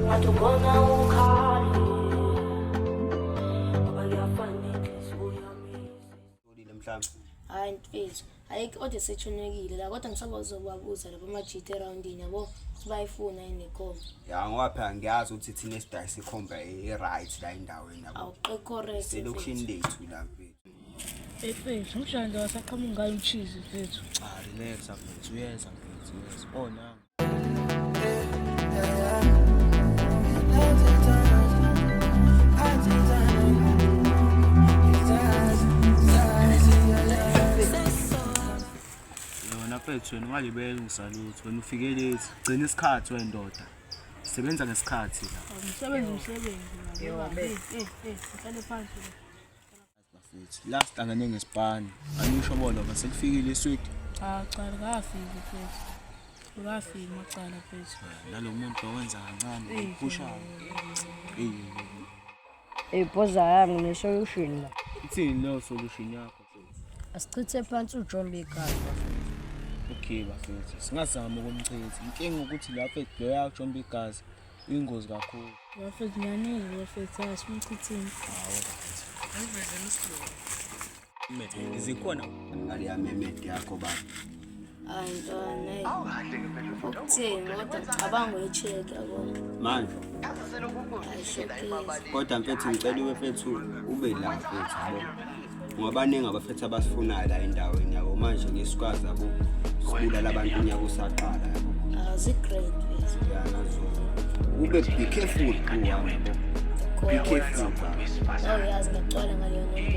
Ngathi ubona ukhali ngoba ngiyafana inhliziyo yami. Ulile mhlawumbe. Hayi mfethu, ayikho kodwa sethunekile la kodwa ngisabazobabuza labo majita erawundini yabo ukuthi bayifuna yini ikhomba. Ya ngoba phela ngiyazi ukuthi thina esidayisa ikhomba i-right la endaweni yabo. Awuqe correct. Selokishini lethu la mfethu. Mfethu, umshando wasaqhamuka ngayo ucheese mfethu. Cha relax mfethu, uyeza mfethu, uyeza. Oh nami. Yona mfethu wena ungalibeli ngisalutho, wena ufike late, gcina isikhathi wendoda. Sebenza ngesikhathi la. Umsebenzi umsebenzi. Yebo. Eh, eh, ngihlale phansi la. Bafethu, last hlangane ngesipani. Anisho bona ba selifikile iswidi. Cha cha likafiki mfethu. Likafiki macala mfethu. Nalo muntu owenza kancane uphushayo. Ey. Hey bhoza yami ngine-solution la. Ithini leyo solution yakho mfethu? Asichithe phansi uJombe igazi bafethu. Okay bafethu, singazama ukumchitha. Inkinga ukuthi la mfethu lo yakho igazi uyingozi kakhulu. Bafethu ngiyanizwa bafethu asimchithini. Hawu Zikhona ngale memedi yakho baba. Hayi ntwana, hey. Ukuthini kodwa ngicabanga uyi-check yabo. Manje Hayi showcase. kodwa mfethu ngicela ube mfethu ube la mfethu yabo. Ngoba baningi abafethu abasifunayo la endaweni yabo manje ngesikwazi yabo sibulala abantu unyaka usaqala yabo. Azi-great mfethu. Ya nazo. Ube be careful bro wami yabo. Be careful baba. Awuyazi ngagcwala ngaleyo nombolo.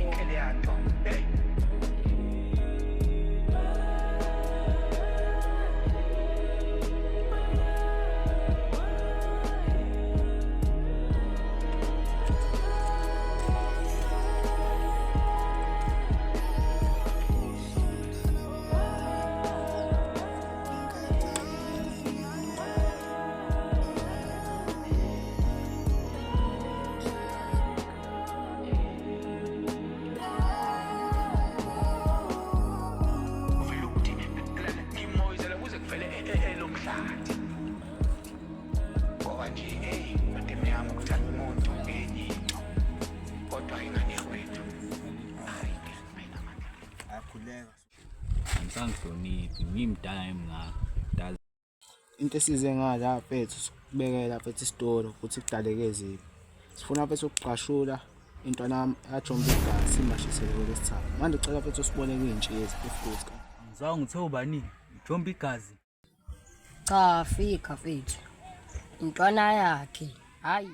Uvele ukuthi ngimoyizela kuze kuvele elomhlathi ngoba nje eyi mademu yami ukuthanda umuntu ngenye into kodwa ingane yakwethu hayi ke ayinamandla. Ayakhuleka. Angisangihloniphi, ngimdala emngaka. Dala Into esize ngala mfethu sikubekela mfethu isitolo ukuthi kudaleke eziphi. Sifuna mfethu ukuqashula intwana yaJombe igazi simashisele kwelesithathu. Manje ucela mfethu usibone kuyintshiza if kuthi. Ngizwa ngithe ubani? Jomba igazi. Cha fika mfethu. Intwana yakhe. Hayi.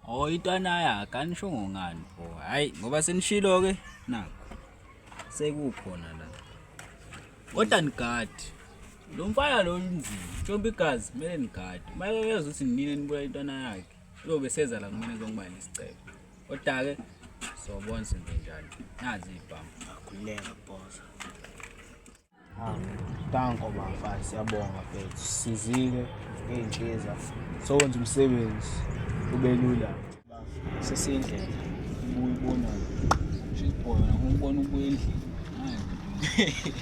Oh intwana yakhe anisho ngani pho. Hayi ngoba senishilo ke nakho. Sekukhona la. Kodwa nigadi. Lo mfana lo unzima. Jomba igazi kumele nigadi. Uma ezwa ukuthi nina nibula intwana yakhe. Uyobe seza la kumina ezongiba nesicelo. Kodwa ke sobona senze njani. Nazi ibhamu. Akhuleka boss. Ah, danko bafa siyabonga mfethu. Sizile ngey'ntshiza. Sowenza umsebenzi ube lula. Sesindlela ubuye ubona. Shit boy, wena ngikubona ubuye endlini. Hayi.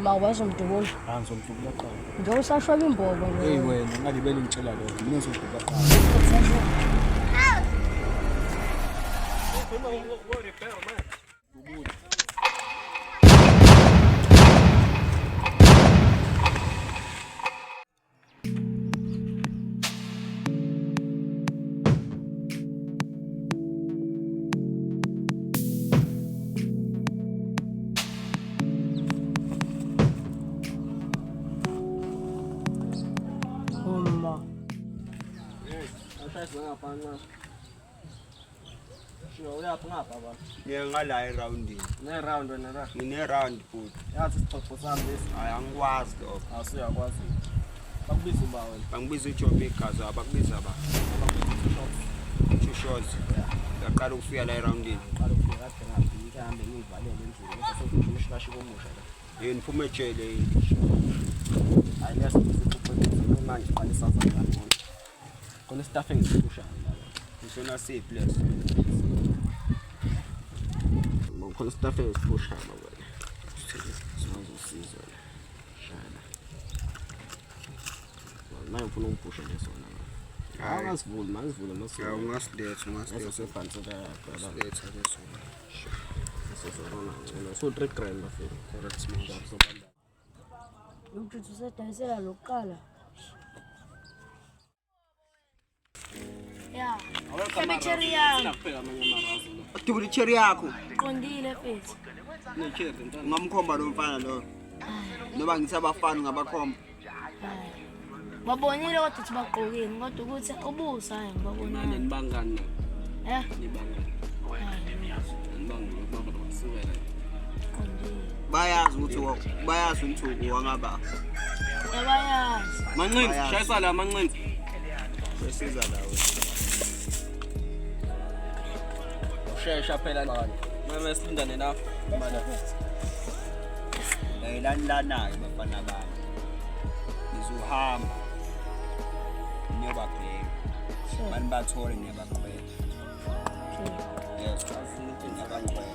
Ma wazomdubula. Ah ngizomdubula qala. Nje usashwaba imbobo nje. Hey wena ngalibele ngitshela lokho. Mina ngizomdubula qala. Uma. Uyaphi ngapha ba? Ngiye ngala eroundini. Ne round wena la. Ngine round futhi. Yathi isixoxo sami lesi Hayi angikwazi lokho. asuyakwazi. Bakubona Bakubiza uba wena? Bangibiza uJobe igazi, abakubiza ba. Two shots. Ngaqala ukufika la eroundini. Qala ukufika kade ngafika hambe ngivalele endlini. Kodwa sengifuna umshikashi omusha la. Yini phuma ejele yini? Hayi leso sikuxoxe manje qala isaza ngani. Khona istaff engisiphushayo la. Ngisona siphi leso? Khona istaff engisiphushayo wena. Sizosiza. Shana. Manje ngifuna ungiphushe lesona. Hayi. Angasivuli, mangisivule mase. Hayi ungasiletha, ungasiletha. Sesebhansela yakho la. Siletha leso. Sesizobona ngcono. So 3 grand bafethu. Correct man. Lo mjuthu usedayisela lokuqala. Ya. Hlabe cherry yami. Dubula icherry yakho. Qondile mfethu. Ungamkhomba lo mfana lo. Noba ngithi abafana ungabakhomba. Babonile kodwa ukuthi bagqokeni kodwa ukuthi ubuso hayi Manje ngibabonile. nibangani na? Eh, Nibangani. Nibangani baba kusukela. qondile. Bayazi ukuthi bayazi ukuthi wangaba. Yabayazi. Mancinzi, Bayazi. shayisa la mancinzi. Besiza la wena. Ushesha phela la. Mama silindane la. Mala. Layelani lana-ke bafana bami. Nizohamba niyobabheka. Manibathole niyabaqhwela. Yes, niyabaqhwela.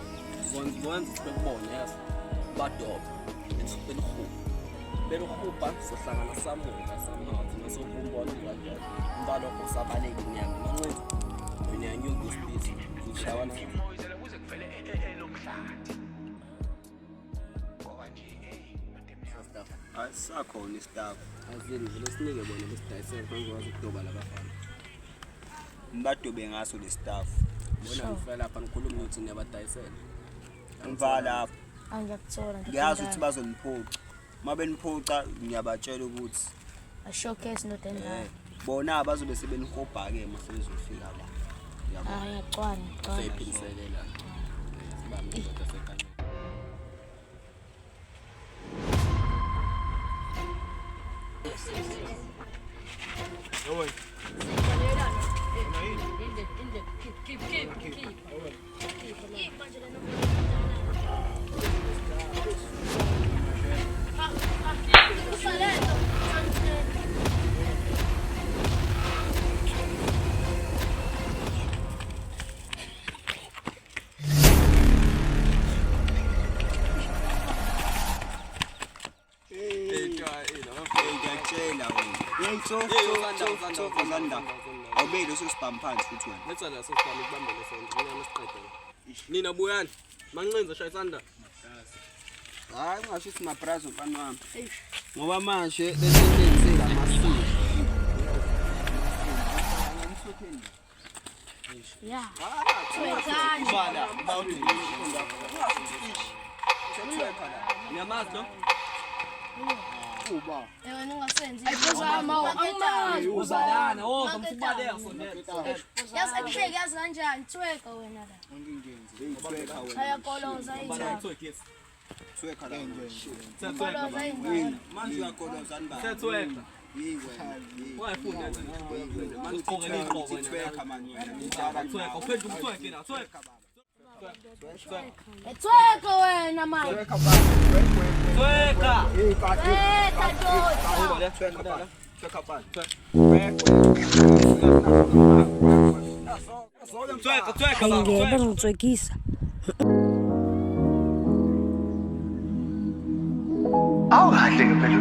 Bonze bekubone yazi. Badoba. Belihuba. Belihuba sohlangana samuka somehow thina sokumbona kanjalo. Umbalo wakho usabaleka inyanga mancinzi. Wena uyanyuka usibisi. Uzoshawana. Asisakhona istaff. Azini vele sinike bona besidayisele ngizokwazi ukudoba labafana. Nibadobe ngaso le staff. Bona ngifika lapha ngikhuluma ukuthi niyabadayisela. Ngiva lapho. Angiyakuthola. Ngiyazi ukuthi bazoniphuca. Uma beniphuca ngiyabatshela ukuthi Ashowcase ndoda endala. bona bazobe sebenihobha-ke uma sebezofika la. Uyabona? Ah, ngiyacwana, ngiyacwana. Seyiphindiselela. Sibambe indoda sekhaya. Ngiyakutshela wena. Hey, tso tso tso tso Zanda. Awubeki leso sibhamu phansi futhi wena. Letha la sesibambe kubambele sonke. Mina masiqedele. Nina buyani. Mancinzi shaya isandla. Hayi ungasho ukuthi mabrazo mfana wami. Ngoba manje lento yenzeka amasiko. Ya. Bala, bawuthi. Niyamazi lo? Uba. Wena ungasenzi. Ayiphuzama, Uzalana, woza msibaleka sondela. Yazi ekuhleki yazi kanjani? Thweka wena la. Ayakoloza inja. Thweka la. Koloza inja. Manje uyakoloza nibaba. Sethweka. Yi wena. Ungayifuni le. Manje ugqoke igqoko wena. Thweka manje wena. Ngidala Thweka, uphendula uthweke na, thweka. Thweka wena manje. Thweka baba. Thweka. Thweka doda. Thweka baba. Thweka baba. Thweka, thweka baba. Hayi ngeke bazongitswekisa. Awukahle ngempela.